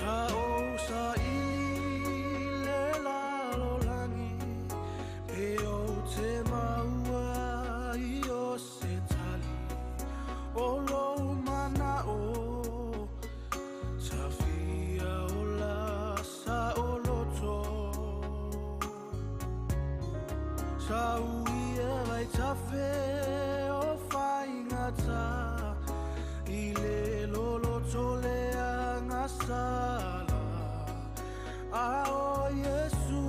Sa ou saili le lalolagi Pe ou te maua i o se tali O lou manao Sa fia ola sa o loto Sa ui e vai tafe o faigata I le loloto le agasala A o Iesu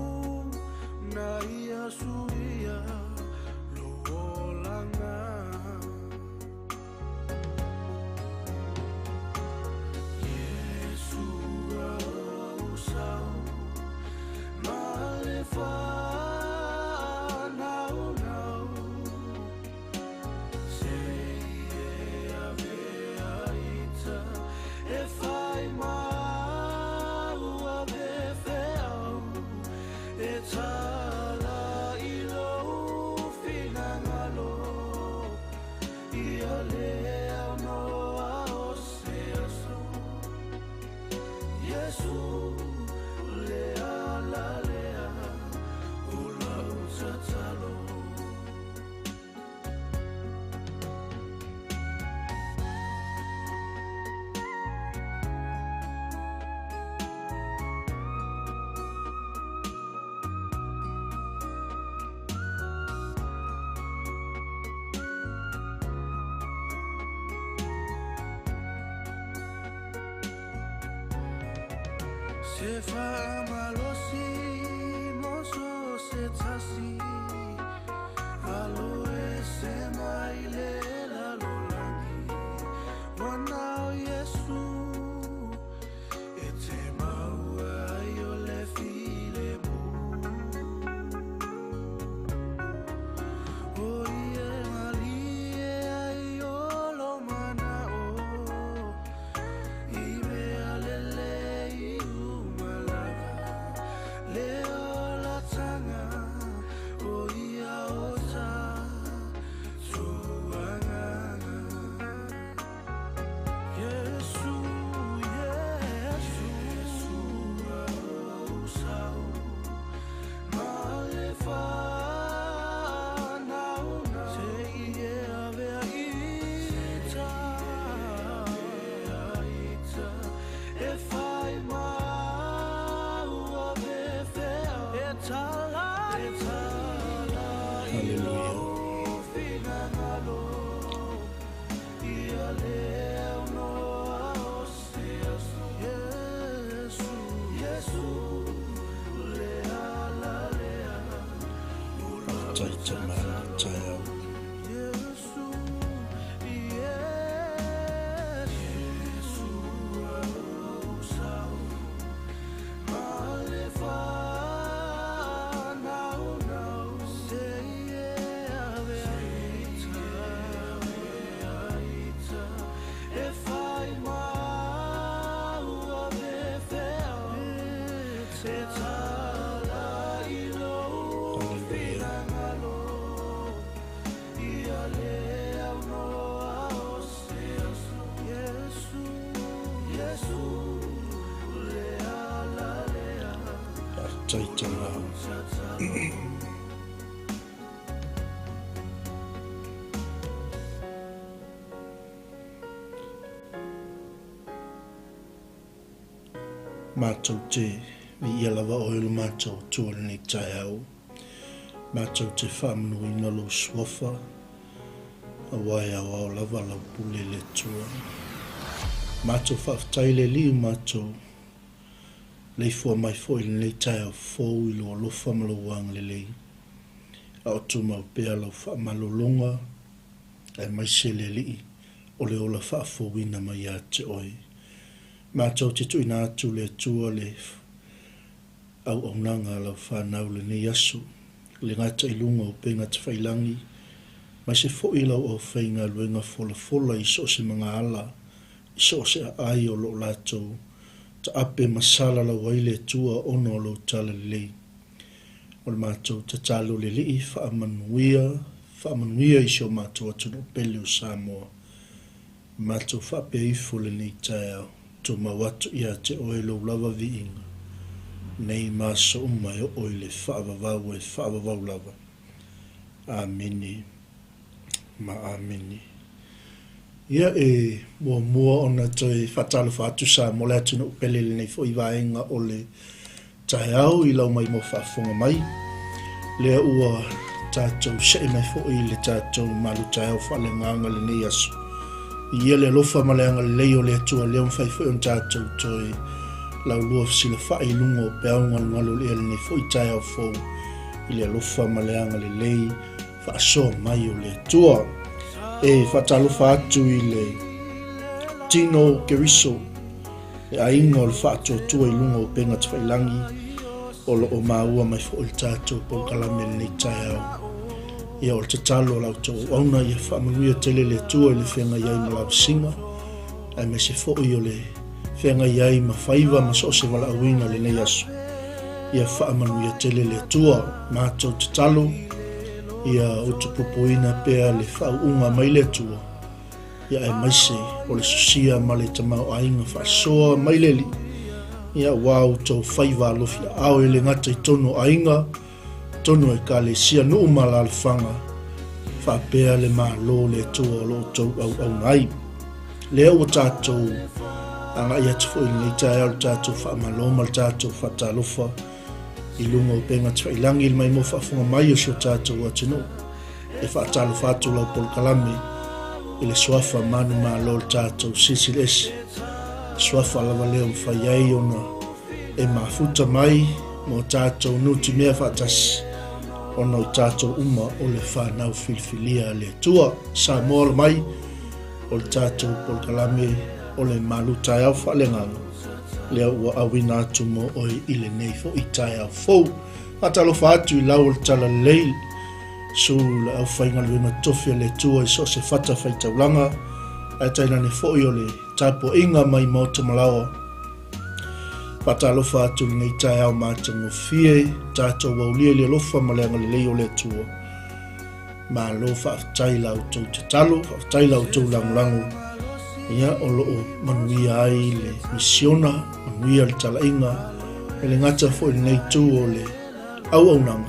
na ia suia lou olaga Iesu ou sau ma le faanaunau Se i e avea ita e fai mau ave feau E tala i lou finagalo Ia le aunoa o se aso Iesu le ala lea o lau tatalo. Se faamalosi mo so se tasi Alo e se mai le lalolagi Ua na o Iesu e te maua ai o le filemu O ia e malie ai o lou manao I mea lelei uma lava Le olataga o ia o ta tou agaga Iesu, Iesu, ou sau ma le faanaunau Se i e avea ita E fai mau ave feau E tala, e tala i Haleluia. lou finagalo Ia le aunoa o se aso Iesu, Iesu, le ala lea o lau Faafetai tama tatalo taeao. Iesu, Iesu, ou sau ma le faanaunau Se i e avea ita, ita E fai mau ave feau E tala i lou Haleluia. finagalo Ia le aunoa o se aso Iesu, Iesu, le ala lea Faafetai o tama. lau tatalo. Matou te viia lava oe lo matou Atua i lenei taeao. Matou te faamanuina lou suafa, aua e aoao lava lau pule i le Atua. Matou faafetai i le Alii o matou leifua mai foi i lenei taeao fou i lou alofa ma lou agalelei, a o tumau pea lau faamalologa, aemaise le Alii o le ola faafouina mai ia te oe. Matou te tuuina atu le Atua le auaunaga a lau fanau i lenei aso, le gata i luga o upega tafailagi, aemaise foi lau aufaigaluega folafola i so o se magaala, i so o se aai o lo o latou taape ma salalau ai le Atua ona o lou talalelei. O le matou tatalo le Alii, faamanuia, faamanuia i si o matou atunuu pele o Samoa. Matou faapea ifo lenei taeao. Tumau atu ia te oe lou lava viiga, nei ma aso uma e oo i le faavavau e faavavau lava. Amene ma amene. Ia e muamua ona toe faatalofa atu Samoa le atunuu pele i lenei foi vaega o le taeao i lau maimoa faafofoga mai, lea ua tatou see mai foi i le tatou malu taeao faaleagaga i lenei aso. Viia le alofa ma le agalelei o le Atua lea ua mafai foi ona tatou toe laulua fesilafai i luga o peau galugalu o le ea i lenei foi taeao fou i le alofa ma le agalelei faasoa mai o le Atua. E faatalofa atu i le Tino Keriso, le aiga o le faatuatua i luga o upega tafailagi o lo o maua mai foi le tatou polokalame i lenei taeao. Ia o le tatalo a la outou auauna ia faamanuia tele le Atua i le feagai ai ma lavasiga, aemaise foi o le feagai ai ma faiva ma so o se valaauina i lenei aso. Ia faamanuia tele le Atua. Matou tatalo ia utupupuina pea le faauuga mai le Atua, ia aemaise o le sosia ma le tamaoaiga faasoa mai le Alii, ia aua outou faiva alofi aao e le gata i totonu o aiga, totonu o ekalesia, nuu ma alaalafaga, faapea le Malo o le Atua o lo o outou auauna ai. Lea ua tatou agai atu foi i lenei taeao le tatou faamalo ma le tatou faatalofa i luga o upega tafailagi i le maimoa faafofoga mai o si o tatou atunuu. E faatalofa atu lau polokalame i le suafa manumalo o le tatou Silisili Ese. Suafa lava lea ua mafai ai ona e mafuta mai mo tatou nutimea faatasi ona o tatou uma o le fanau filifilia a le Atua. Samoa ola mai o le tatou polokalame o le malu taeao faaleagaga lea ua auina atu mo oe i lenei foi taeao fou. Faatalofa atu i lau o le Talalelei, su le aufaigaluega tofi a le Atua i so o se fata faitaulaga, ae tainane foi o le tapuaiga mai Maota Malaoa. Faatalofa atu i lenei taeao matagofie, tatou aulia i le alofa ma le agalelei o le Atua. Malo faafetai la outou tatalo, faafetai la outou lagolago, ia o lo o manuia ai le misiona, manuia le talaiga, e le gata foi i lenei itu o le auaunaga,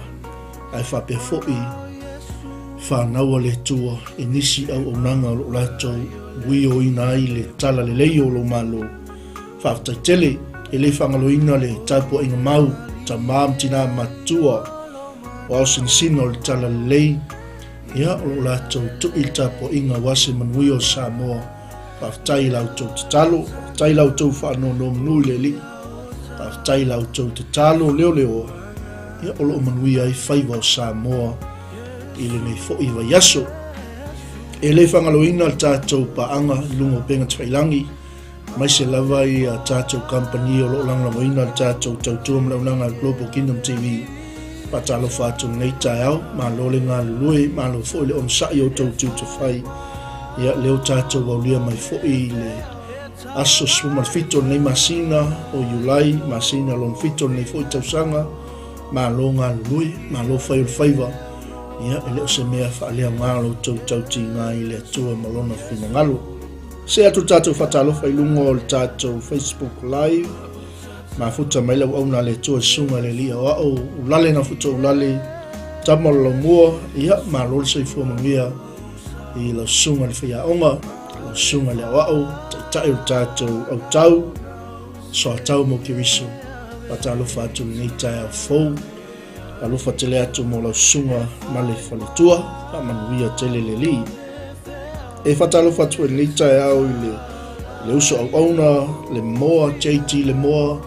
ae faapea foi fanau a le Atua i nisi auaunaga o lo o latou uioina ai le talalelei o lou Malo. Faafetai tele, e le faagaloina le tapuaiga mau, tama ma tina matutua o aosinasina o le talalelei, ia o lo o latou tui le tapuaiga aua se manuia o Samoa. Faafetai i la outou tatalo, faafetai i la outou faanonomanu i le Alii, faafetai i la outou tatalo leoleoa, ia o lo o manuia ai faiva o Samoa i lenei foi vaiaso. E le faagaloina le tatou paaga i luga o upega tafailagi, aemaise lava ia tatou kamupani o lo o lagolagoina le tatou tautua ma le auaunaga a le Global Kingdom TV. Faatalofa atu lenei taeao, malo le galulue, malo foi le onosai o outou tiute fai. Ia, lea ua tatou aulia mai foi i le aso 17 o lenei masina o Iulai, masina lona 7 o lenei foi tausaga. Malo galulue, malo fai o le faiva. Ia, e le o se mea faaleaoga lo outou tautiga i le Atua ma lona finagalo. See atu le tatou faatalofa i luga o le tatou Facebook Live. Mafuta mai le auauna a le Atua i susuga i le Alii Aoao, Ulale na futa Ulale, tama o le laumua, ia, malo le soifua manuia i lau susuga i le faiaoga, lau susuga i le aoao, taitai o le tatou autau, soatau mo Keriso. Faatalofa atu i lenei taeao fou. Alofa tele atu mo lau susuga ma le faletua, faamanuia tele le Alii. E faatalofa atu foi i lenei taeao i le, le uso auauna, le Moa, JT le Moa.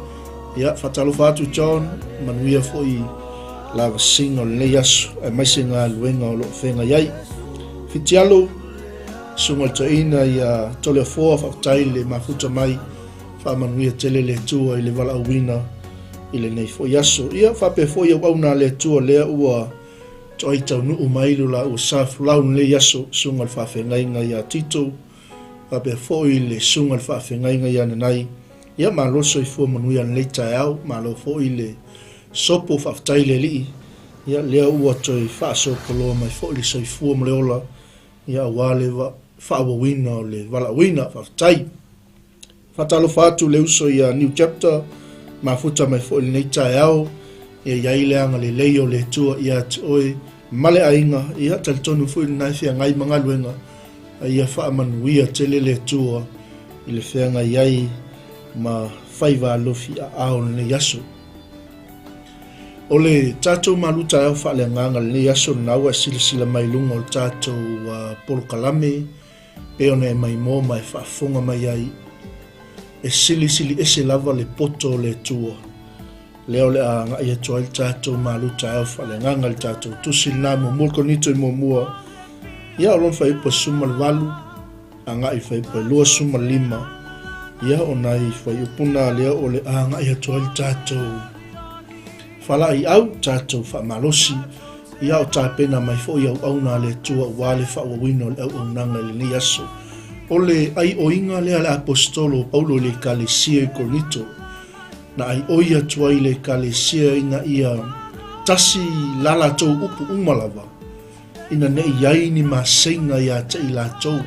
Ia, faatalofa atu John, manuia foi lavasiga o lenei aso, aemaise galuega o lo o feagai ai. Fitialo, susuga i le toeaina ia Toleafoa, faafetai le mafuta mai, faamanuia tele le Atua i le valaauina i lenei foi aso. Ia, faapea foi auauna a le Atua lea ua toai taunuu mai lo laua sa folau i lenei aso, susuga i le faafeagaiga ia Tito, faapea foi le susuga i le faafeagaiga ia Nanai. Ia, malo le soifua manuia i lenei taeao, malo foi le sopo, faafetai i le Alii, ia, lea ua toe faasopoloa mai foi le soifua ma le ola, ia, aua le faaauauina o le valaauina, faafetai. Faatalofa atu le uso ia New Chapter, mafuta mai foi lenei taeao, ia i ai le agalelei o le Atua ia te oe ma le aiga, ia talitonu foi lena e feagai ma galuega, a ia faamanuia tele le Atua i le feagai ai ma faiva alofi aao o lenei aso. O le tatou malu taeao faaleagaga lenei aso lena ua e silasila mai i luga o le tatou polokalame, pei ona e maimoa ma e faafofoga mai ai, e silisili ese lava le poto o le Atua. Lea o le a agai atu ai le tatou malu taeao faaleagaga i le tatou tusi lena muamua Korinito i muamua, ia o lona fuaiupu e 18, agai i fuaiupu e 25, ia o nai fuaiupu na lea o le a agai atu ai le tatou Faalaeiau, tatou faamalosi, ia o tapena mai foi auauna a le Atua aua le faaauauina o le auaunaga i lenei aso. O le aioiga lea a le Aposetolo o Paulo i le Ekalesia i Korinito, na aioi atu ai i le Ekalesia ina ia tasi la latou upu uma lava, ina ne i i ai ni maseiga ia te i latou,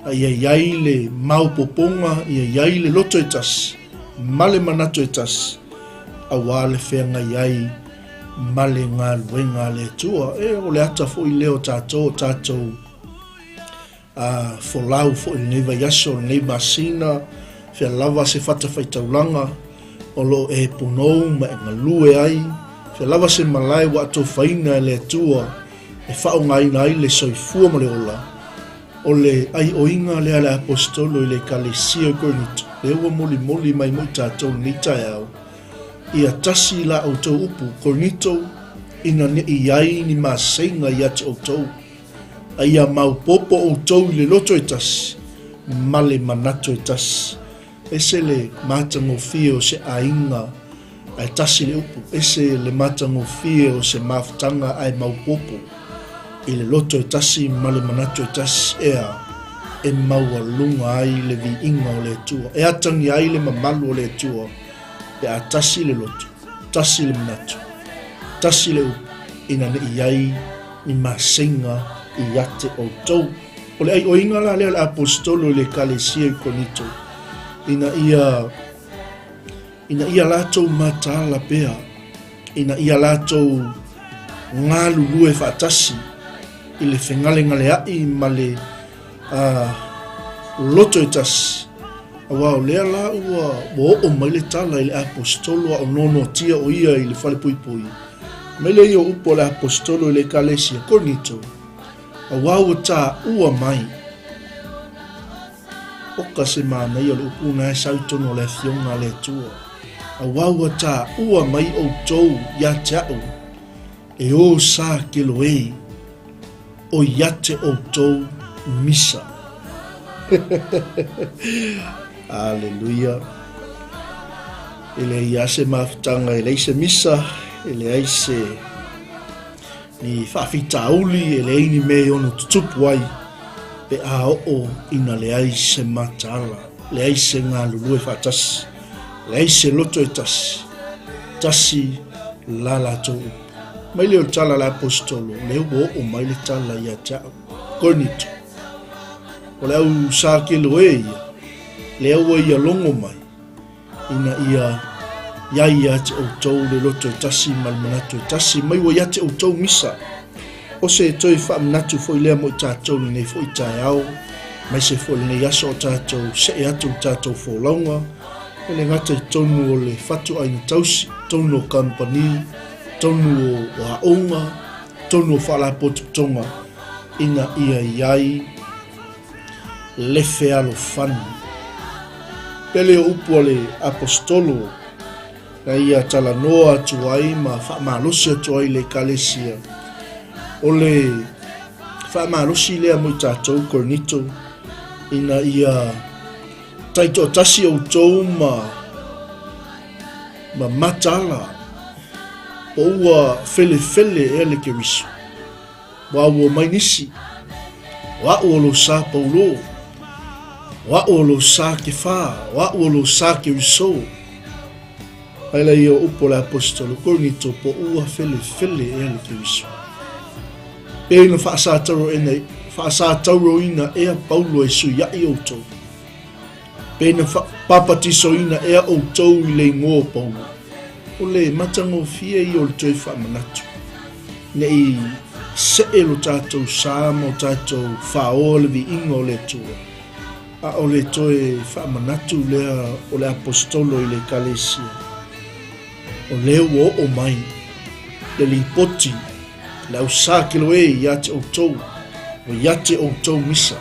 a ia i ai le maopoopoga, ia i ai le loto e tasi, ma le manatu e tasi, auā le feagai ai ma le galuega a le Atua. E, o le ata foi lea o tatou, o tatou a folau foi i lenei vaiaso, lenei masina, fea lava se fatafaitaulaga o lo o e punou ma e galue ai, fea lava se malae ua atofaina e le Atua e faaaogaina ai le soifua ma le ola, o le aioiga lea a le Aposetolo i le Ekalesia i Korinito, lea ua molimoli mai mo i tatou i lenei taeao, ia tasi la outou upu, Korinito, ina ne i i ai ni maseiga ia te outou. A ia maopoopo outou i le loto e tasi ma le manatu e tasi. Ese le matagofie o se aiga ae tasi le upu, ese le matagofie o se mafutaga ae maopoopo i le loto e tasi ma le manatu e tasi, ea, e maualuga ai le viiga o le Atua, e atagia ai le mamalu o le Atua pe a tasi le loto, tasi le manatu, tasi le upu, ina ne i ai ni maseiga ia te outou. O le aioiga la lea a le Aposetolo i le Ekalesia i Korinito, ina ia ina ia latou mataala pea, ina ia latou galulue faatasi i le fegalegalea'i ma le loto e tasi, aua o lea la ua oo mai le tala i le Aposetolo a o noanoatia o ia i le falepuipui. Mai lea ia o upu a le Aposetolo i le Ekalesia, Korinito, aua ua taua mai. Oka se manaia o le upu na e sau i totonu o le Afioga a le Atua. Aua ua taua mai outou ia te a'u, e o sa Keloei, o ia te outou misa. Aleluia. E leai lava se mafutaga, e leai se misa, e leai se ni faafitauli, e leai ni mea e ono tutupu ai pe a oo ina leai se mataala, leai se galulue faatasi, leai se loto e tasi, tasi la latou upu. Mai lea o le tala a le Aposetolo, lea ua oo mai le tala ia te au, Korinito. O le au sa Keloe ia, lea ua ia logo mai, ina ia i ai ia te outou le loto e tasi ma le manatu e tasi, mai ua ia te outou misa. O se toe faamanatu foi lea mo i tatou lenei foi taeao, aemaise foi lenei aso o tatou see atu le tatou folauga, e le gata i totonu o le fatuaiga tausi, totonu o kamupani, totonu o aoga, totonu o faalapotopotoga, ina ia i ai le fealofani. Pele o upu a le Aposetolo na ia talanoa atu ai ma faamalosi atu ai i le Ekalesia, o le faamalosi lea mo i tatou Korinito, ina ia taitoatasi outou ma ma mataala po ua felefele ea le Keriso. Ua auo mai nisi, o a'u o lo sa Paulo, o a'u o lo sa Kefa, o a'u o lo sa Keriso. Mai lea o upu o le Aposetolo Korinito po ua felefele ea le Keriso. Pe na faasatauroina ea Paulo e suia'i outou. Pe na papatisoina ea outou i le igoa o Paulo? O le matagofie ia o le toe faamanatu, ne i see lo tatou sa ma o tatou faaoa le viiga o le Atua, a o le toe faamanatu lea o le Aposetolo i le Ekalesia, o lea ua oo mai le lipoti le au sa Keloe ia te outou, ua ia te outou misa.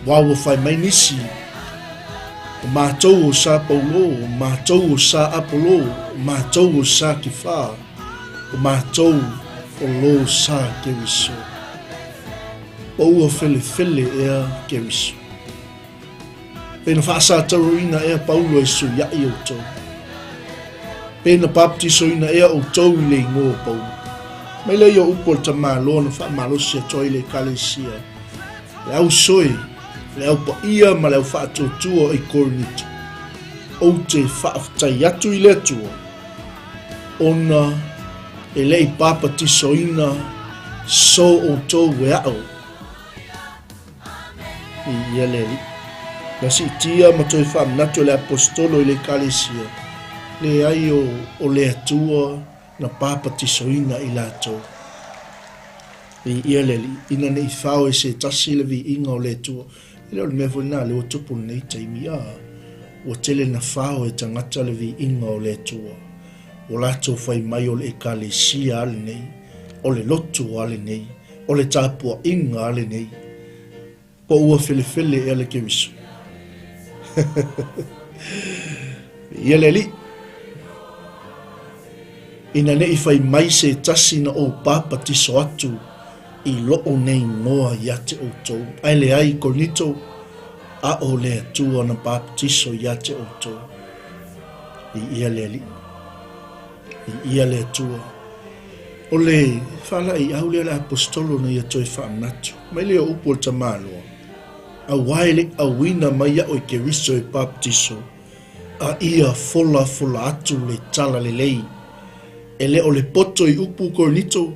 Aua ua fai mai nisi, O matou o sa Paulo, o matou o sa Apolo, o matou o sa Kefa, o matou o lo sa Keriso. Po ua felefele ea Keriso? Pe na faasatauroina ea Paulo e suiaʻi outou? Pe na baptisoina ea outou i le igoa o Paulo? Mai lea o upu o le tamaloa na faamalosi atu ai le Ekalesia, le au soe, le au paia ma le au faatuatua i Korinito. Ou te faafetai atu i le Atua, ona e le i bapatisoina so outou e aʻo. Viia le Alii. Na siitia ma toe faamanatu e le Aposetolo i le Ekalesia, leai o, o le Atua na papatisoina i latou. Viia le Alii, ina ne i fao e se tasi le viiga o le Atua. E le o le mea foi lena lea ua tupu i lenei taimi, a ua tele na fao e tagata le viiga o le Atua. Ua latou fai mai o le Ekalesia a lenei, o le lotu a lenei, O le tapuaiga a lenei. Po ua felefele ea le Keriso? Ia le Alii, ina ne i fai mai se tasi na ou papatiso atu i loo nei igoa ia te outou, ae leai, Korinito, a o le Atua na papatiso ia te outou. Viia le Alii. Viia le Atua. O le faalaeiau lea a le Aposetolo ina ia toe faamanatu mai lea o upu o le tamaloa, Aua e le i auina mai a'u e Keriso e baptiso, a ia folafola atu le tala lelei. E le o le poto i upu Korinito,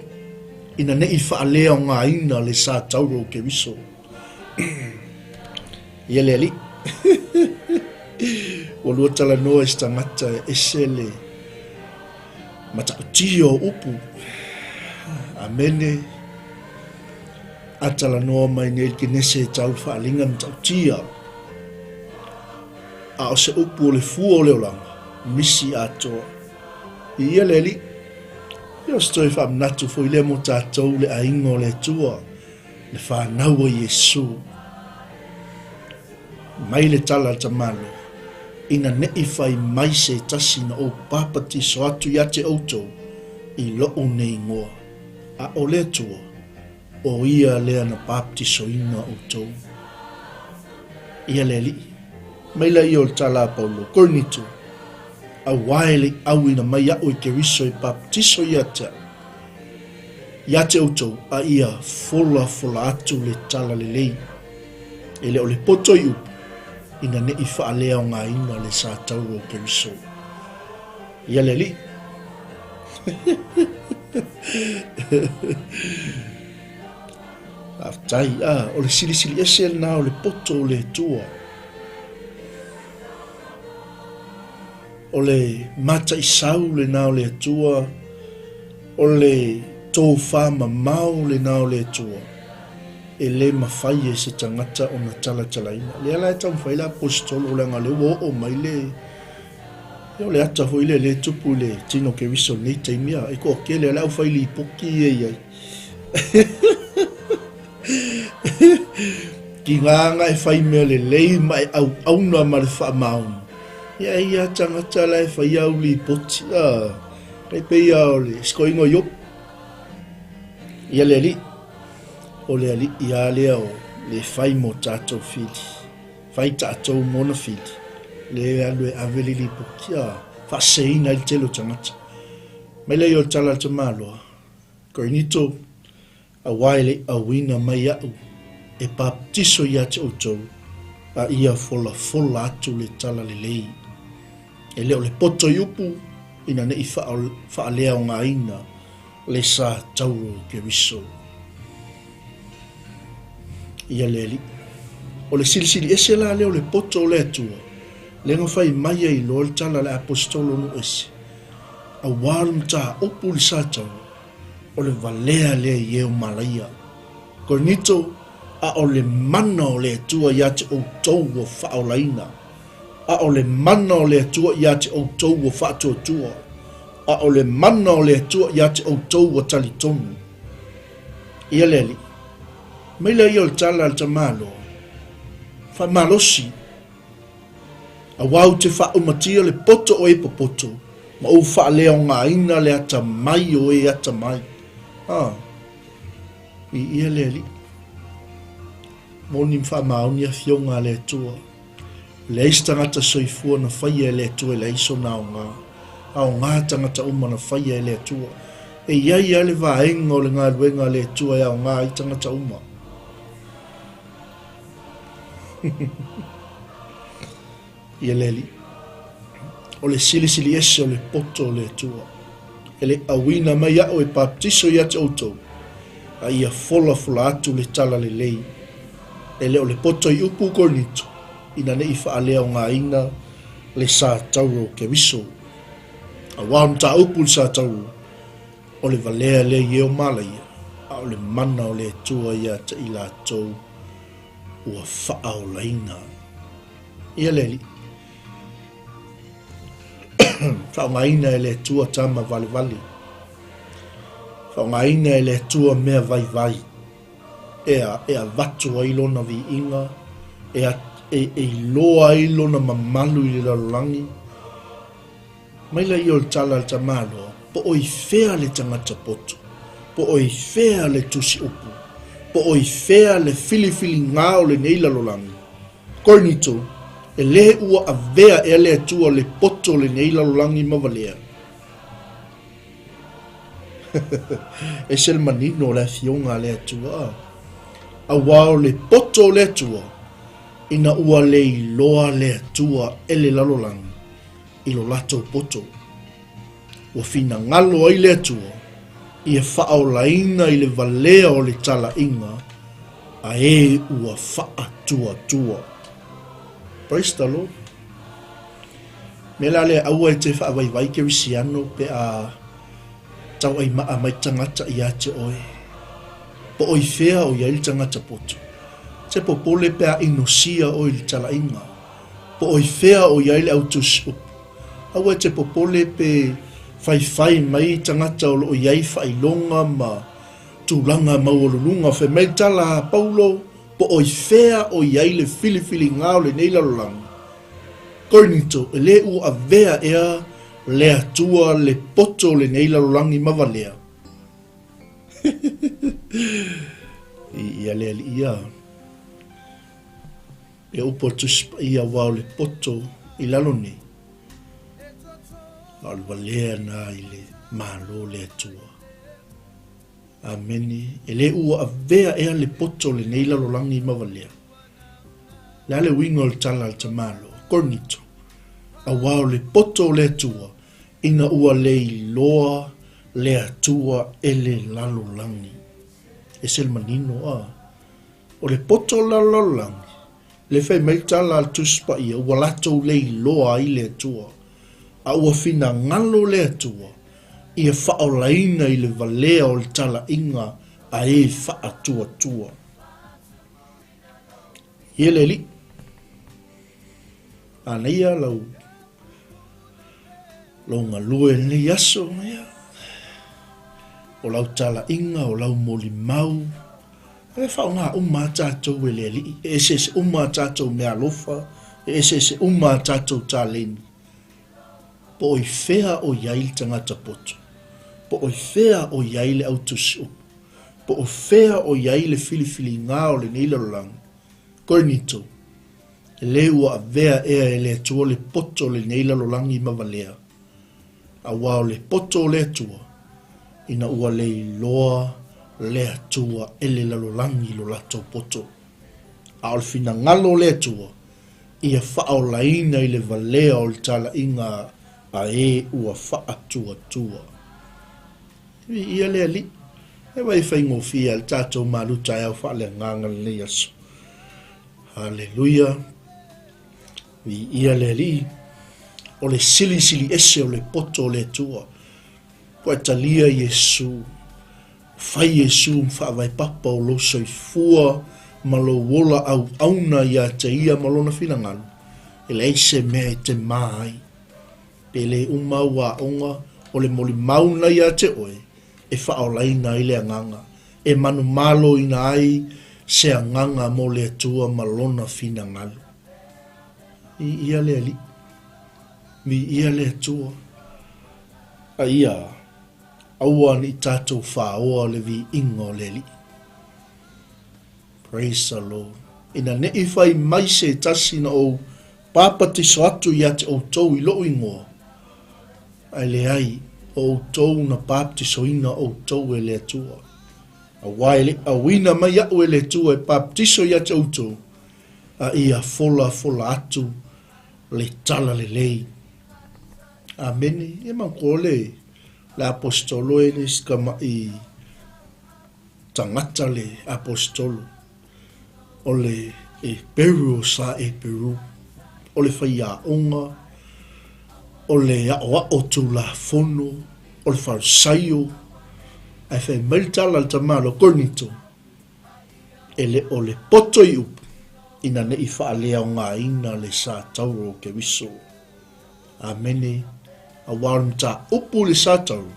ina ne i faaleaogaina le sa tauro o Keriso. Ia le Alii. Ua lua talanoa i se tagata e ese le matautia o upu. Amene. A talanoa mai nei le Kenese e tau faaaliga matautia. A o se upu o le fua o le olaga, misi atoa. Viia le Alii. Ia o se toe faamanatu foi lea mo tatou le aiga o le Atua, le fanau a Iesu. Mai le tala a le tamaloa, ina ne i fai mai se tasi na ou papatiso atu ia te outou i loʻu nei igoa, a o le Atua, o ia lea na papatisoina outou. Ia le Alii, mai laia o le tala a Paulo, Korinito, aua e le i auina mai aʻu e Keriso e papatiso ia te au, Ia te outou, a ia folafola atu le tala lelei, e le o le poto i upu, ina ne i faaleaogaina le sa taua o Keriso. Ia le Alii. Faafetai. Ah, o le silisili ese lena o le poto o le Atua. O le mataisau lena o le Atua, o le tofa mamao lena o le Atua, e le mafai e se tagata ona talatalaina. Lea la e taumafai le Aposetolo leaga o lea ua oo mai le, ia o le ata foi lea lea e tupu i le tino Keriso i lenei taimi, a, e toatele lava le aufai lipoti ia e i ai. Tiga ana e fai mea lelei ma e auauna ma le faamaoni, ia e ia tagata la e fai au lipoti, a, e pei lava o le sikoiga o Iopu. Ia le Alii, o le Alii lava lea o le fai mo tatou fili, fai tatou mo ona fili, lea e alu e ave le lipoti, a, faaseseina ai le tele o tagata. Mai lea o le tala a le tamaloa, Korinito, Aua e le i auina mai aʻu e papatiso ia te outou, a ia folafola atu le tala lelei. E le o le poto i upu, ina ne i faaleaogaina le sa tauro o Keriso. Ia le Alii. O le silisili ese la lea o le poto o le Atua, lea na fai mai ai loa le tala a le Aposetolo nuu ese, Auā le mataupu i le satauro, o le valea lea i e o malaia. Korinito, a o le mana o le Atua ia te outou ua faaolaina, a o le mana o le Atua ia te outou ua faatuatua, a o le mana o le Atua ia te outou ua talitonu. Ia le Alii. Mai lea ia o le tala a le tamaloa, Faamalosi, auā ou te faaumatia le poto o e popoto, ma ou faaleaogaina le atamai o e atamai. A, viia le Alii. Moni ma faamaoni afioga a le Atua. Leai se tagata soifua na faia e le Atua e leai sona aoga. Aoga tagata uma na faia e le Atua. E i ai lava le vaega o le galuega a le Atua e aoga ai tagata uma. Ia le Alii. O le silisili ese o le poto o le Atua. E le auina mai a'u e baptiso ia te outou, a ia folafola atu le tala lelei. E le o le poto i upu Korinito, ina ne i faaleaogaina le sa tauro o Keriso. Auā o mataupu i le sa tauro, o le valea lea i e o malaia, a o le mana o le Atua ia te i latou ua faaolaina. Ia le Alii. Faaaogaina e le Atua tama valevale. Faaaogaina e le Atua mea vaivai e, e avatu ai lona viiga, e, e, e iloa ai lona mamalu i le lalolagi. Mai laia o le tala a le tamaloa, po o i fea le tagata poto, po o i fea le tusi upu, po o i fea le filifiliga o lenei lalolagi. Korinito, e lē ua avea ea le Atua le poto o lenei lalolagi ma valea? Ese le manino o le afioga a le Atua, auā o le poto o le Atua, ina ua le iloa le Atua e le lalolagi i lo latou poto. Ua finagalo ai le Atua ia faaolaina i le valea o le talaiga a e ua faatuatua. Praise the Lord. Mea la lea, aua e te faavaivai kerisiano pe a tauaimaa mai tagata ia te oe. Po o i fea o i ai le tagata poto. Te popole pe a inosia oe i le talaiga. Po o i fea o i ai le au tusi upu. Aua e te popole pe faifai mai tagata o lo o i ai faailoga ma tulaga maualuluga. Fai mai le tala a Paulo, Po o i fea o i ai le filifiliga o lenei lalolagi? Korinito, e lē ua avea ea le Atua le poto o lenei lalolagi ma valea? Ia le Alii ia. E upu a Tusi Paia aua o le poto i lalo nei, a o le valea na i le Malo le Atua. Amene. E lē ua avea ea le poto o lenei lalolagi ma valea. Le a le uiga o le tala a le tamaloa? Korinito, Auā o le poto o le Atua, ina ua le iloa le Atua e le lalolagi. Ese le manino, a. O le poto o le lalolagi, le fai mai le tala a le Tusi Paia, ua latou le iloa ai le Atua, a ua finagalo le Atua ia faaolaina i le valea o le talaiga a e faatuatua. Ia le Alii, manaia lau lou galue i lenei aso, ia, o lau talaiga, o lau molimau, e faaaoga uma lava tatou e le Alii, e eseese uma a tatou meaalofa, e eseese uma a tatou taleni. Po o i fea o i ai le tagata poto? Po o i fea o i ai le au tusi upu? Po o fea o i ai le filifiliga o lenei lalolagi? Korinito, E lē ua avea ea e le Atua le poto o lenei lalolagi ma valea, auā o le poto o le Atua, ina ua le iloa le Atua e le lalolagi lo latou poto. A o le finagalo o le Atua, ia faaolaina i le valea o le talaiga a e ua faatuatua. Viia le Alii, e vai faigofie ai le tatou malu taeao faaleagaga lenei aso. Haleluia! Viia le Alii, o le silisili ese o le poto o le Atua. Ua e talia Iesu, fai Iesu ma faavae papa o lou soifua ma lou ola auauna ia te ia ma lona finagalo, e leai se mea e te mā ai. Pe le uma au aoga o le molimau na ia te oe e faaolaina ai le agaga, e manumaloina ai se agaga mo le Atua ma Lona finagalo. Viia le Alii, viia le Atua. A ia, aua ne i tatou faoa le viiga o le Alii. Praise the Lord. Ina ne i fai mai se tasi na ou papatiso atu ia te outou i lou ingoa, ae leai, o outou na baptisoina outou e le Atua. Aua e le i auina mai aʻu e le Atua e baptiso ia te outou, a ia folafola atu le talalelei. Amene. Ia manatua le le aposetolo e le si tamaʻi tagata le aposetolo. O le Eperu o sa Eperu, o le faiaoga, o le aʻoaʻo Tulafono, o le Farisaio, ae fai mai le tala a le tamaloa Korinito, E le o le poto i upu, ina ne i faaleaogaina le sa tauro o Keriso. Amene. Aua o le mataupu i le sa tauro,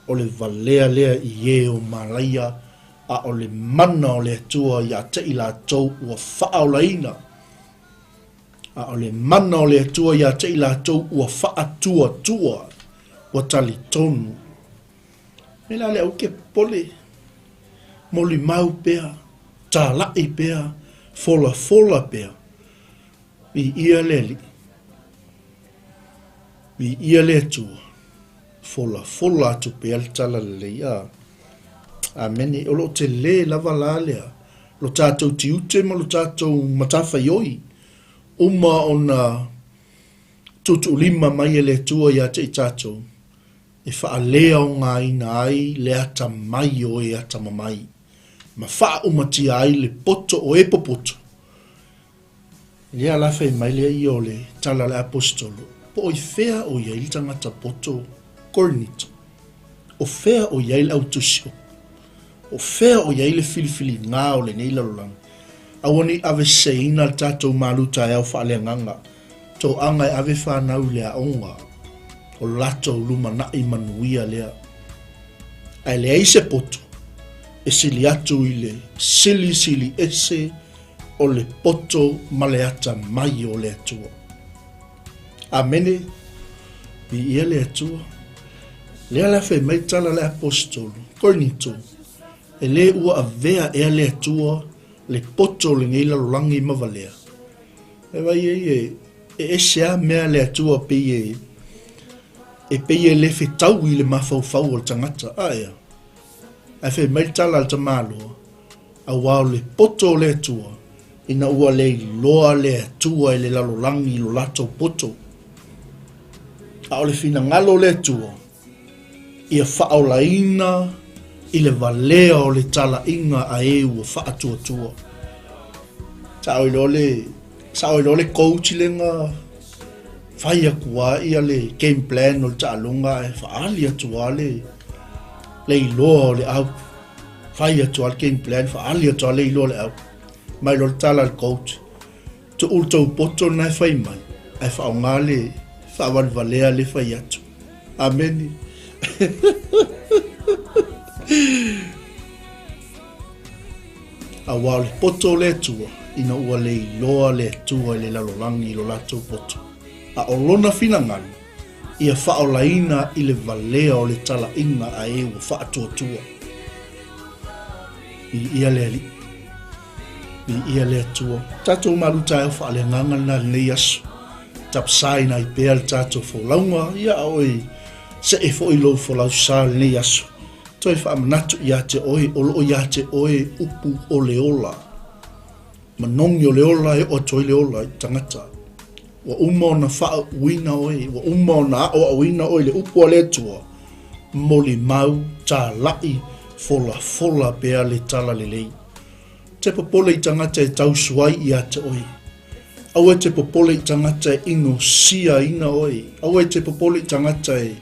o le valea lea i e o Malaia, a o le mana o le Atua ia te i latou ua faaolaina, a o le mana o le Atua ia te i latou ua faatuatua, ua talitonu. Me la le au ke popole, molimau pea, tālaʻi pea, folafola pea, Viia le Alii, viia le Atua, folafola atu pea le talalelei. A. Amene. O lo o telē lava la lea, lo tatou tiute ma lo tatou matafaioi, uma ona tuutuulima mai e le Atua ia te i tatou, e faaleaogaina ai le atamai o e atamamai, ma faaumatia ai le poto o e popoto. Lea la fai mai lea ia o le tala a le Aposetolo, po o i fea o i ai le tagata poto Korinito? O fea o i ai le autusi upu? O fea o i ai le filifiliga o lenei lalolagi? Aua ne i aveseseina le tatou malu taeao faaleagaga, toaga e ave fanau i le aoga, o latou lumanai manuia lea. Ae leai se poto e sili atu i le silisili ese o le poto ma le atamai o le Atua. Amene. Viia le Atua. Lea la fai mai tala le aposetolo, Korinito, e le ua avea ea le Atua le poto o lenei lalolagi ma valea. E vai ai e, e ese a mea le Atua pei e, e pei e le fetau i le mafaufau o le tagata. A ea? Ae fai mai le tala a le tamaloa, Aua o le poto o le Atua, ina ua le iloa le Atua e le lalolagi i lo latou poto. A o le finagalo o le Atua, ia faaolaina i le valea o le talaiga a e ua faatuatua. Sao iloa le, sao iloa le coach le na fai atu a ia le game plan o le taaloga ae faali atu a le, le iloa o le au. Fai atu a le game plan, faali atu a le iloa le au. Mai loa le tala a le coach, tuu le tou poto lena e fai mai, ae faaaoga le faavalevalea le fai atu. Amene. Aua o le poto o le Atua, ina ua le iloa le Atua i le lalolagi i lo latou poto, a o lona finagalo, ia faaolaina i le valea o le talaiga a e ua faatuatua. Viia le Alii. Viia le Atua. Tatou malu taeao faaleagaga lena lenei aso. Tapasaina ai pea le tatou folauga, ia a oe see foi lou folau sa lenei aso. Toe faamanatu ia te oe, o loo ia te oe upu o le ola. Manogi o le ola e oo atu ai le ola i tagata. Ua uma ona faauuina oe, ua uma ona aoaoina oe i le upu a le Atua, molimau, talai, folafola pea le talalelei. te popole i tagata e tausu ai ia te oe. Aua e te popole i tagata e inosiaina oe. Aua e te popole i tagata e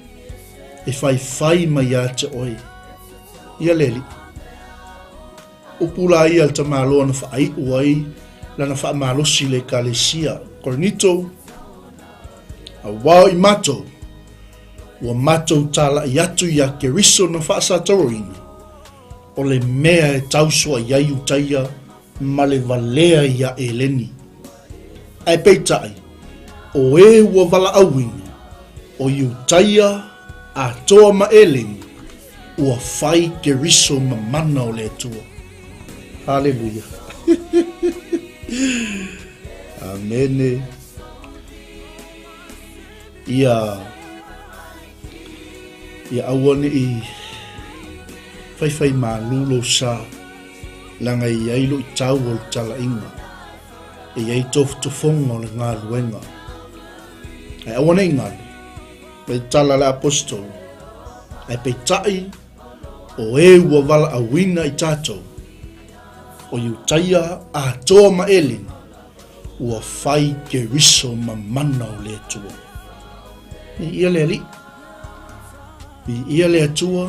e faifai mai ia te oe. Ia le Alii. Upu la ia a le tamaloa na faaiu ai lana faamalosi i le Ekalesia. Korinito, Auā o i matou, ua matou tālaʻi atu iā Keriso na faasatoroina, o le mea e tausoa i ai Iutaia ma le valea iā Eleni. Ae peitai, o e ua valaauina, o Iutaia atoa ma Eleni, ua fai Keriso ma mana o le Atua. Haleluia. Amene. Ia ia aua neʻi faifai malū lou sa, leaga e i ai luitau o le talaiga, e i ai tofotofoga o le galuega. Ae aua ne i galu, mai tala a le aposetolo, ae peitai o e ua valaauina i tatou, o Iutaia atoa ma Eleni, ua fai Keriso ma mana o le Atua. Viia le Alii, viia le Atua,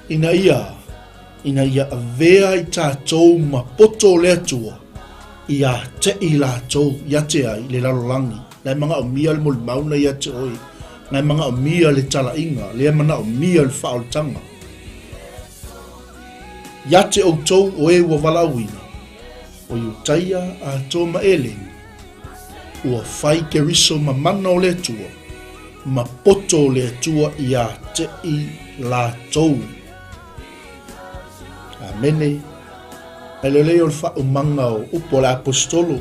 ina ia, ina ia avea i tatou ma poto o le Atua, ia te i latou, ia te ai le lalolagi, la e manaomia le molimau na ia te oe, la e manaomia le talaiga, lea e manaomia le faaolataga. Ia te outou o e ua valaauina, O Iutaia atoa ma Eleni, ua fai Keriso ma mana o le Atua, ma poto o le Atua iā te i latou. Amene. Ae lelei o le faaumaga o upu a le Aposetolo,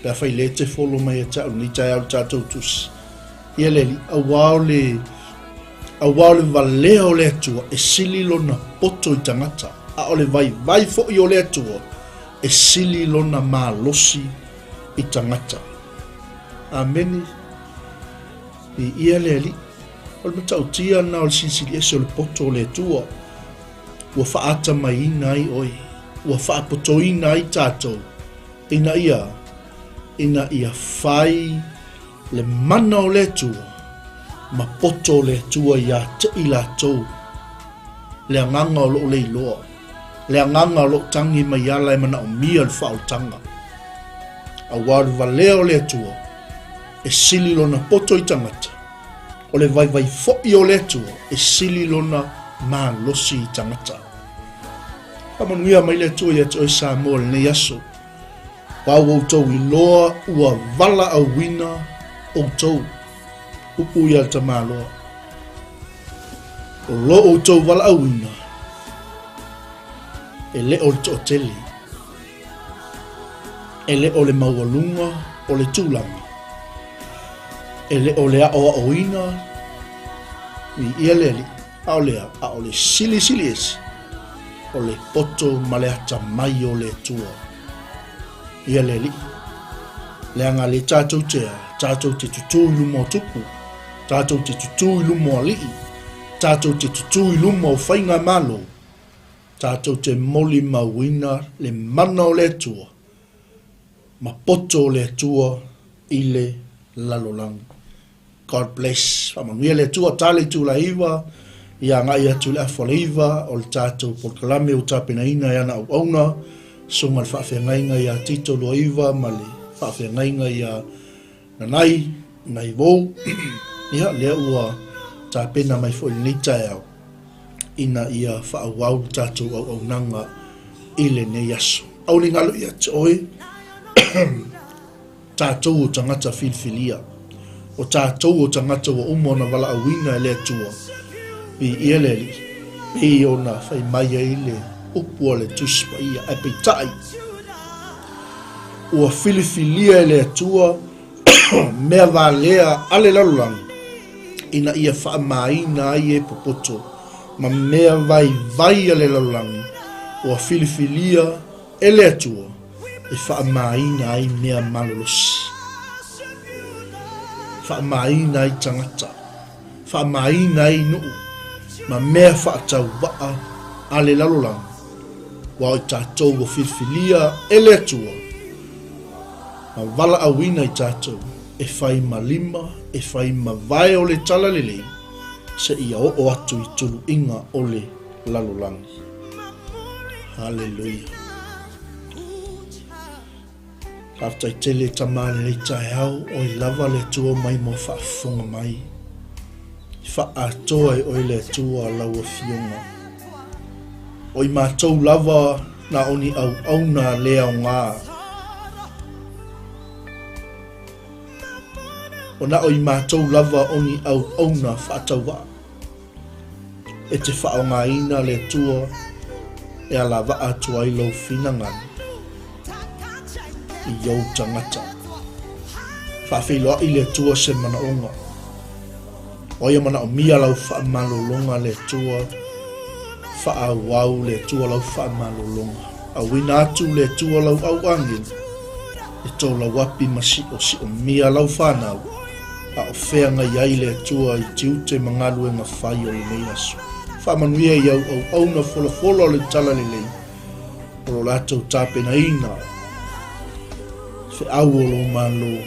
pe afai lea e te folo mai ia te au lenei taeao i le tatou tusi. Ia le Alii, auā o le, auā o le valea o le Atua e sili lona poto i tagata, a o le vaivai foi o le Atua e sili lona malosi i tagata. Amene. Viia le Alii. O le matautia lena o le silisili ese o le poto o le Atua, ua faatamaiina ai oe, ua faapotoina ai tatou, ina ia, ina ia fai le mana o le Atua ma poto o le Atua iā te i latou, le agaga o loo leiloa, le agaga o loo tagi mai ala e manaomia le faaolataga. Auā o le valea o le Atua e sili lona poto i tagata, o le vaivai foʻi o le Atua e sili lona malosi i tagata. Faamanuia mai le Atua ia te oe Samoa i lenei aso. Ua outou iloa ua valaauina outou, upu ia le tamaloa. O lo outou valaauina, e le o le toatele, e le o le maualuga o le tulaga, e le o le aʻoaʻoina, viia le Alii. A o le a? A o le silisili ese o le poto ma le atamai o le Atua. Ia le Alii, leaga le tatou te a, tatou te tutū i luma o tupu, tatou te tutū i luma o alii, tatou te tutū i luma o faigamalo, tatou te molimauina le mana o le Atua ma poto o le Atua i le lalolagi. God bless. Faamanuia le Atua. Tala itula 9, ia agai atu i le afa o le 9 o le tatou polokalame ua tapenaina e ana auauna, susuga le faafeagaiga ia Tito Luaiva ma le faafeagaiga ia Nanai, Nanai Vou. Ia, lea ua tapena mai foi i lenei taeao ina ia faaauau le tatou auaunaga i lenei aso. Aua ne i galo ia te oe. Tatou o tagata filifilia. O tatou o tagata ua uma ona valaauina e le Atua. Viia le Alii, pei ona fai mai ai le upu a le Tusi Paia, ae peitai, ua filifilia e le Atua mea valea a le lalolagi, ina ia faamāina ai e popoto ma mea vaivai a le lalolagi, ua filifilia e le Atua e faamāina ai mea malolosi, faamāina ai tagata, faamāina ai nuu ma mea faatauvaa a le lalolagi. Aua o i tatou ua filifilia e le Atua ma valaauina i tatou e fai ma lima, e fai ma vae o le talalelei, seia oo atu i tuluiga o le lalolagi. Haleluia. Faafetai tele Tama lenei taeao, oe lava le Atua mai mo faafofoga mai. Faaatoa e oe le Atua lau Afioga. O i matou lava na o ni auauna le aoga. O na o i matou lava o ni auauna faatauvaa. E te faaaogaina le Atua e alavaa atu ai lou finagalo i ou tagata. Faafeiloai le Atua se manaoga. O ia manaomia lau faamalologa le Atua, faaauau le Atua lau faamalologa. Auina atu le Atua lau auagelu e tolauapi ma siosiomia lau fanau, a o feagai ai le Atua i tiute ma galuega fai o lenei aso. Faamanuia i au auauna folafola o le Talalelei o lo latou tapenaina feau o lou Malo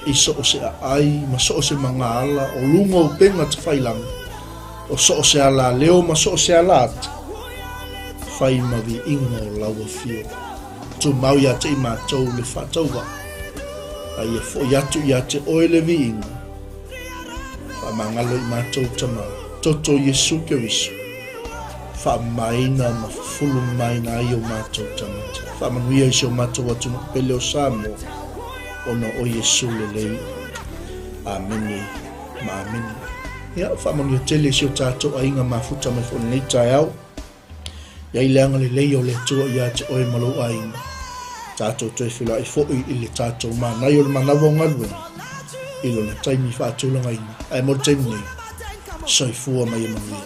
i so o se aai ma so o se magaala o luga o upega tafailagi, o so o se alaleo ma so o se alaata, fai ma viiga o lau Afioga. Tumau ia te i matou le faatauvaa, a ia foi atu ia te oe le viiga. Faamagalo i matou Tama, toto Iesu Keriso, faamamaina ma fufulu mamaina ai o matou tagata. Faamanuia i si o matou atunuu pele o Samoa, ona o Iesu lelei. Amene ma amene. Ia, faamanuia tele i si o tatou aiga mafuta mai foi lenei taeao. I ai le agalelei o le Atua ia te oe ma lou aiga. Tatou toe feiloai foi i le tatou manaia o le manawa o galuega i lona taimi faatulagaina. Ae mo le taimi nei, soifua ma ia manuia.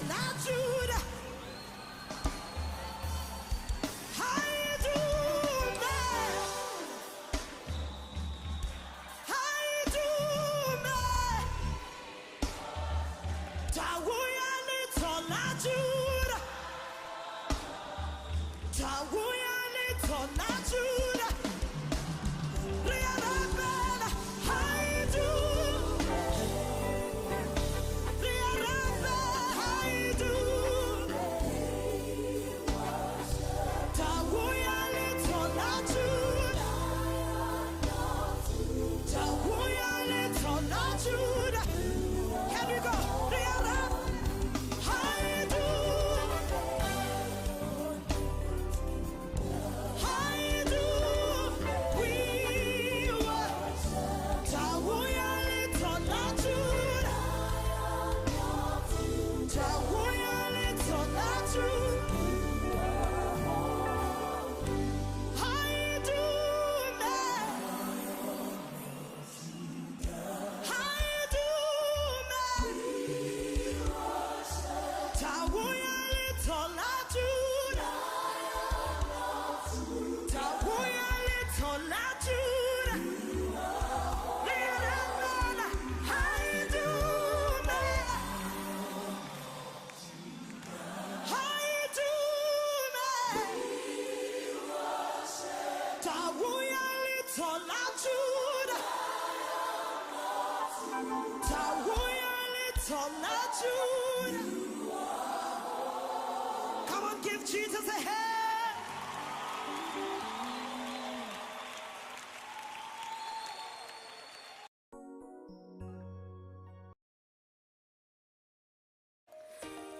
Come on, give Jesus a hand.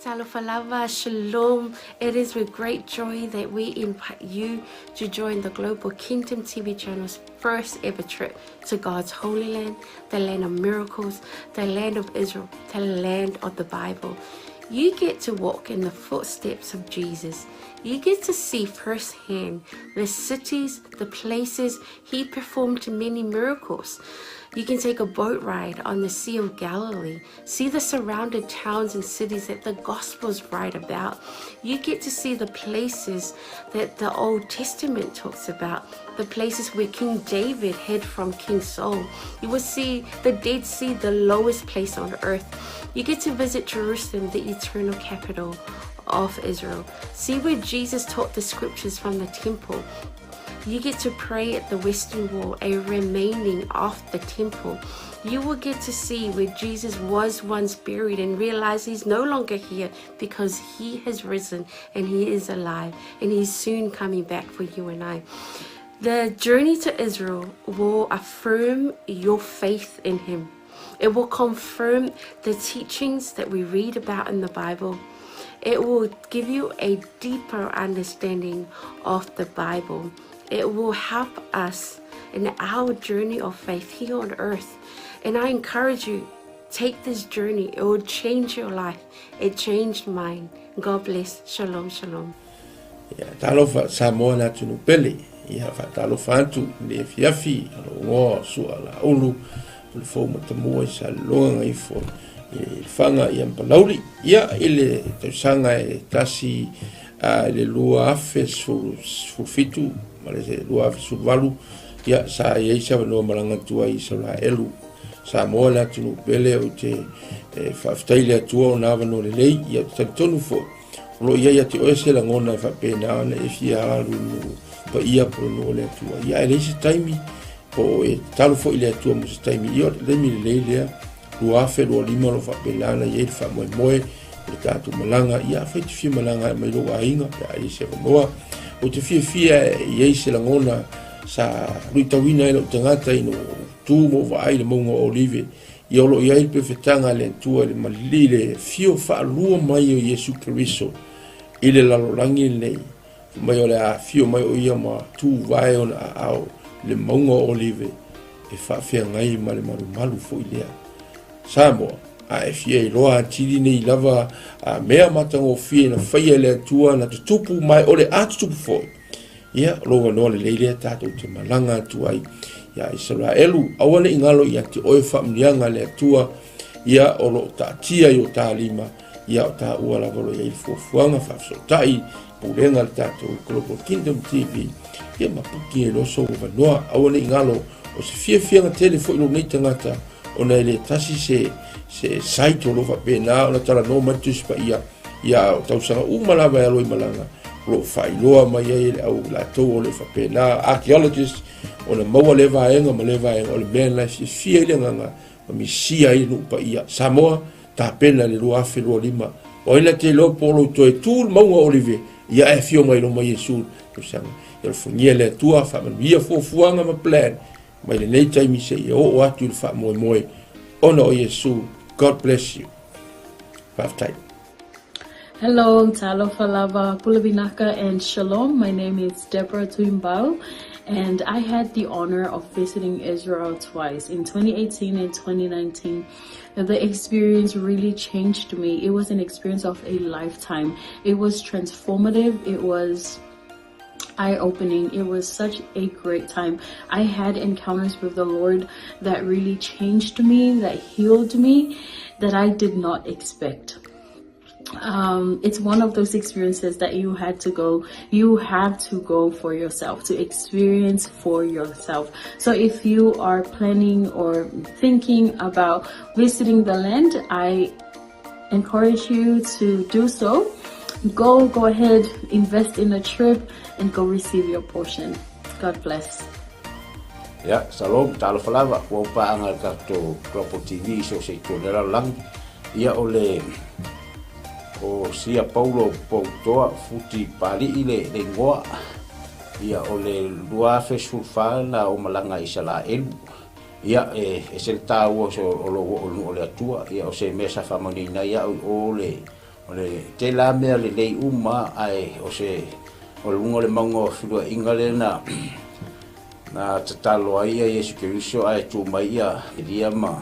Talofa lava, shalom. It is with great joy that we invite you to join the Global Kingdom TV channel's first ever trip to God's Holy Land, the land of miracles, the land of Israel, the land of the Bible. You get to walk in the footsteps of Jesus. You get to see firsthand the cities, the places he performed many miracles. You can take a boat ride on the Sea of Galilee, see the surrounded towns and cities that the Gospels write about. You get to see the places that the Old Testament talks about, the places where King David hid from King Saul. You will see the Dead Sea, the lowest place on earth. You get to visit Jerusalem, the eternal capital. of Israel. See where Jesus taught the scriptures from the temple. You get to pray at the Western Wall, a remaining of the temple. You will get to see where Jesus was once buried and realize he's no longer here because he has risen and he is alive and he's soon coming back for you and I. The journey to Israel will affirm your faith in him. It will confirm the teachings that we read about in the Bible. It will give you a deeper understanding of the Bible. It will help us in our journey of faith here on earth. And I encourage you, take this journey. It will change your life. It changed mine. God bless. Shalom, shalom. Ia, talofa Samoa le atunuu pele. Ia, faatalofa atu i le afiafi o lou igoa o Sua Laulu, o le fou matamua i Salelologa Gagaifo i Lefaga ia ma Palauli. Ia, i le tausaga e tasi i le 2017 ma le 2018, ia, sa i ai se avanoa malaga atu ai i Isaraelu. Samoa le atunuu pele, ou te faafetai i le Atua ona avanoa lelei, ia, ou te talitonu foi, O lo o i ai ia te oe se lagona e faapena ona e fia alu i le nuu paia po o le nuu o le Atua. Ia, ae leai se taimi, po o e tatalo foi i le Atua mo se taimi. Ia, o le taimi lelei lea, 2025 o lo o faapena ona i ai le faamoemoe o le tatou malaga. Ia, afai e te fia malaga mai lou aiga pe a i ai se avanoa. Ou te fiafia e i ai se lagona sa luitauina ai lou tagata ina ua ou tu ma ou vaai i le mauga o Olive Ia o lo o i ai le pefetaga a le Atua i le malili i le afio faalua mai o Iesu Keriso i le lalolagi lenei, fai mai o le a afio mai o ia ma tuvae ona aao i le mauga o Olive e faafeagai ma le malumalu foi lea. Samoa, a e fia iloa atili nei lava a mea matagofie na faia e le Atua na tutupu ma e o le a tutupu foi, Ia, o lou avanoa lelei lea tatou te malaga atu ai ia Isaraelu. Aua ne i galo ia te oe faamanuiaga a le Atua, ia o lo o taatia i o ta lima, ia o taua lava o lo o i ai le fuafuaga faafesootai pulega a le tatou Global Kingdom TV, ia ma puki ai loa sou avanoa. Aua ne i galo, o se fiafiaga tele foi lou nei tagata, ona e le tasi se, se site o lo o faapena ona talanoa mai le Tusi Paia, Ia, o tausaga uma lava e alo i malaga, o lo o faailoa mai ai e le au latou o le faapena, archaeologist, ona maua lea vaega ma lea vaega, o le mea lena e fiafia ai le agaga ma misia ai le nuu paia. Samoa, tapena le 2025. O ai na te iloa po o lou toe tu le mauga o Olive, ia ae afio mai loma Iesu i le tausaga. Ia alofagia le Atua, faamanuia fuafuaga ma plan mai lenei taimi seia oo atu i le faamoemoe ona o Iesu. God bless you. Faafetai. Hello, talofa lava, pule vinaka and shalom. My name is Deborah Tuimbau and I had the honor of visiting Israel twice in 2018 and 2019. The experience really changed me. It was an experience of a lifetime. It was transformative. It was eye-opening. It was such a great time. I had encounters with the Lord that really changed me, that healed me, that I did not expect. It's one of those experiences that you had to go, you have to go for yourself, to experience for yourself. So if you are planning or thinking about visiting the land, I encourage you to do so. Go, go ahead, invest in a trip and go receive your portion. God bless. Ia, shalom, talofa lava, ua ou paaga i le tatou Global TV i so o se itu o le lalolagi. Ia, o le, o Sia Paulo Poutoa Futi Papali'i le, le igoa. Ia, o le 2014 na ou malaga i Isalaelu. Ia, e ese le taua o se, o lou oo i le nuu o le Atua. Ia, o se mea sa faamanuiaina ai au i o le, O le tele lava mea lelei uma, ae o se, o luga o le mauga o feluaiga lea na, na tatalo ai ia Iesu Keriso ae tu mai ia Elia ma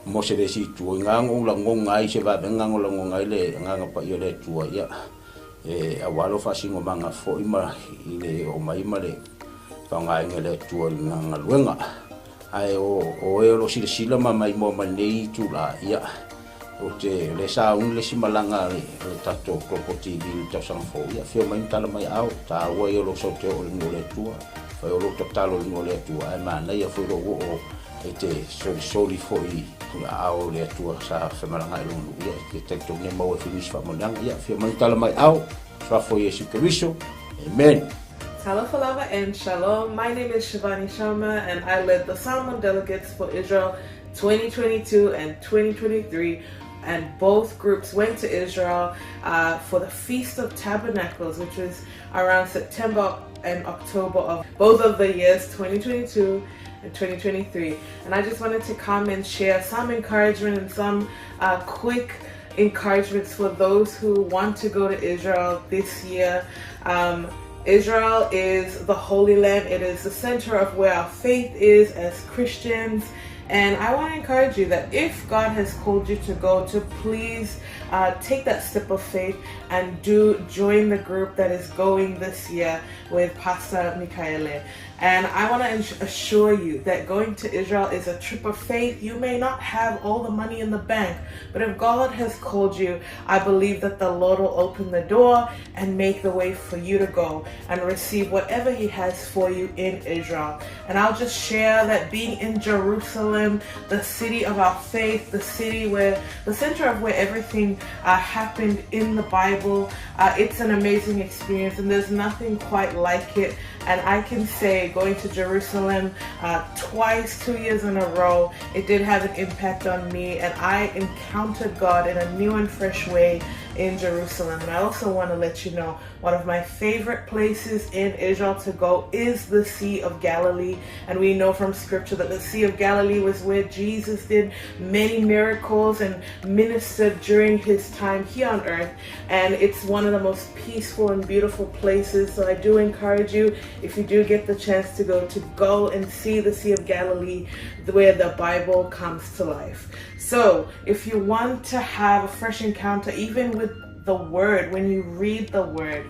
Mose le isi itu. I na ou lagoga ai se vavega na lagoga ai le Agaga Paia o le Atua, ia, e aua lou faasinomaga foi ma i le oo mai ma le faaaogaina e le Atua i lana galuega. Ae o, o e o lo o silasila ma maimoa mai lenei itula, ia, ou te, o lea sa uni le isi malaga a le, a le tatou Global TV i le tausaga fou, ia, afio mai ma tala mai aao, taua ia o lou sau te oo i le nuu o le Atua, fai o lou tatalo i le nuu o le Atua, ae manaia foi lou oo E te solisoli foi i aao o le Atua sa femalagaai i lona nuu, ia, e te talitonu e maua ai foi nisi faamanuiaga. Ia, afio mai tala mai ao, suafa o Iesu Keriso. Amen. Talofa lava and shalom. My name is Shivani Sharma and I led the Samoan delegates for Israel 2022 and 2023 and both groups went to Israel uh, for the Feast of Tabernacles, which was around September and October of both of the years 2022 and 2023. And I just wanted to come and share some encouragement and some uh, quick encouragements for those who want to go to Israel this year. Um, Israel is the Holy Land. It is the center of where our faith is as Christians. And I want to encourage you that if God has called you to go, to please uh, take that step of faith and do join the group that is going this year with Pastor Mikaele. And I want to assure you that going to Israel is a trip of faith. You may not have all the money in the bank, but if God has called you, I believe that the Lord will open the door and make the way for you to go and receive whatever He has for you in Israel. And I'll just share that being in Jerusalem, the city of our faith, the city where the center of where everything uh, happened in the Bible, uh, it's an amazing experience, and there's nothing quite like it. And I can say, going to Jerusalem uh, twice, two years in a row, it did have an impact on me, and I encountered God in a new and fresh way in Jerusalem. And I also want to let you know one of my favorite places in Israel to go is the Sea of Galilee. And we know from scripture that the Sea of Galilee was where Jesus did many miracles and ministered during his time here on earth. And it's one of the most peaceful and beautiful places. So I do encourage you, if you do get the chance to go, to go and see the Sea of Galilee where the Bible comes to life. So if you want to have a fresh encounter, even with the Word, when you read the Word,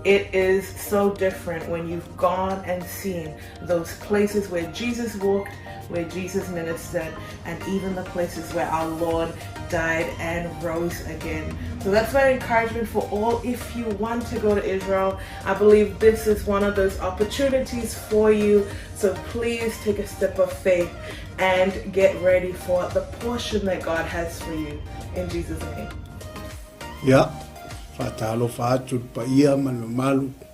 it is so different when you've gone and seen those places where Jesus walked, where Jesus ministered, and even the places where our Lord died and rose again. So that's my encouragement for all. If you want to go to Israel, I believe this is one of those opportunities for you. So please take a step of faith and get ready for the portion that God has for you. In Jesus' name. Ia, faatalofa atu i le paia ma le mamalu o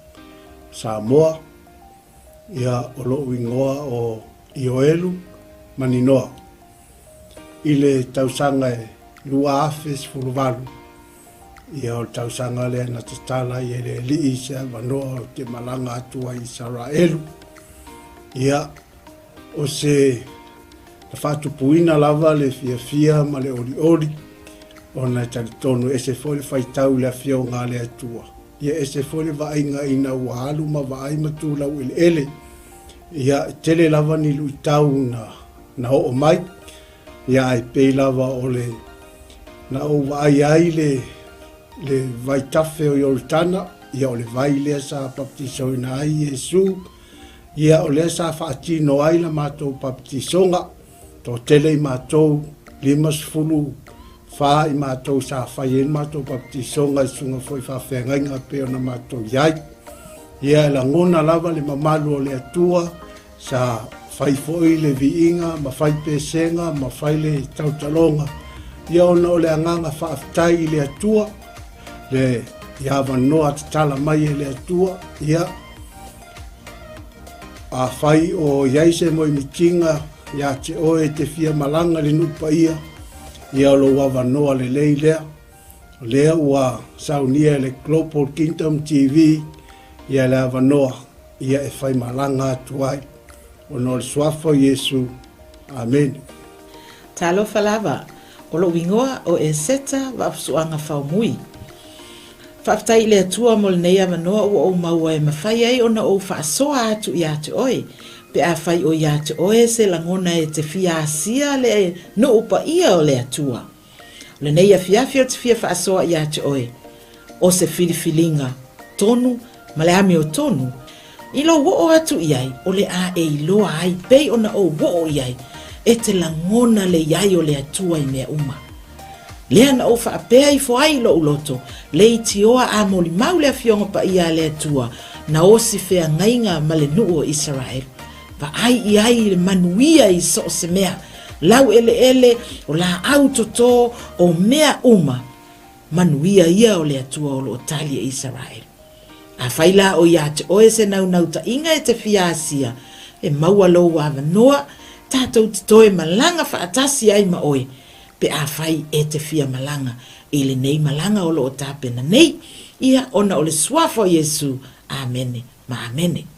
Samoa, ia o lo'u igoa o Ioelu Maninoa. I le tausaga e 2018, ia o le tausaga lea na tatala ai e le Alii se avanoa ou te malaga atu ai i Isaraelu. Ia, O se na faatupuina lava le fiafia ma le olioli, ona e talitonu ese foi le faitau i le Afioga a le Atua. Ia ese foi le vaaiga ina ua alu ma vaai ma tu laueleele. Ia, e tele lava ni luitau na, na oo mai, ia ae pei lava o le na ou vaai ai le, le vaitafe o Ioritana, ia o le vai lea sa baptisoina ai Iesu, Ia, o lea sa faatino ai la matou baptisoga, toatele i matou, 54 i matou sa fai ai le matou baptisoga i susuga foi faafeagaiga pei ona matou i ai. Ia, e lagona lava le mamalu o le Atua, sa fai foi le viiga ma fai pesega ma fai le tautaloga, ia ona o le agaga faafetai i le Atua, le i avanoa tatala mai e le Atua, ia, Afai o i ai se moemitiga iā te oe e te fia malaga i le nuu paia, ia o lou avanoa lelei lea. O lea ua saunia e le Global Kingdom TV ia le avanoa ia e fai malaga atu ai. Ona o le Suafa o Iesu. Amene. Talofa lava, o lou igoa o Eseta Vaafusuaga Faumui. Faafetai i le Atua mo lenei avanoa ua ou maua e mafai ai ona ou faasoa atu iā te oe, pe afai o iā te oe se lagona e te fia asia le nuu paia o le Atua. O lenei afiafi ou te fia faasoa iā te oe, o se filifiliga tonu ma le amiotonu, i lou oo atu i ai, o le a e iloa ai pei ona ou oo i ai, e te lagona le i ai o le Atua i mea uma. Lea na ou faapea ifo ai i lou loto, leitioa a molimau le Afioga Paia a le Atua, na osi feagaiga ma le nuu o Isaraelu. Vaai i ai i le manuia i so o se mea, laueleele, o laau toto, o mea uma, manuia ia o le Atua o lo o tali e Isaraelu. Afai la o ia te oe se naunautaiga e te fia asia, e maua lou avanoa, tatou te toe malaga faatasi ai ma oe, pe afai e te fia malaga i lenei malaga o lo o tapena nei, ia ona o le Suafa o Iesu. Amene ma amene.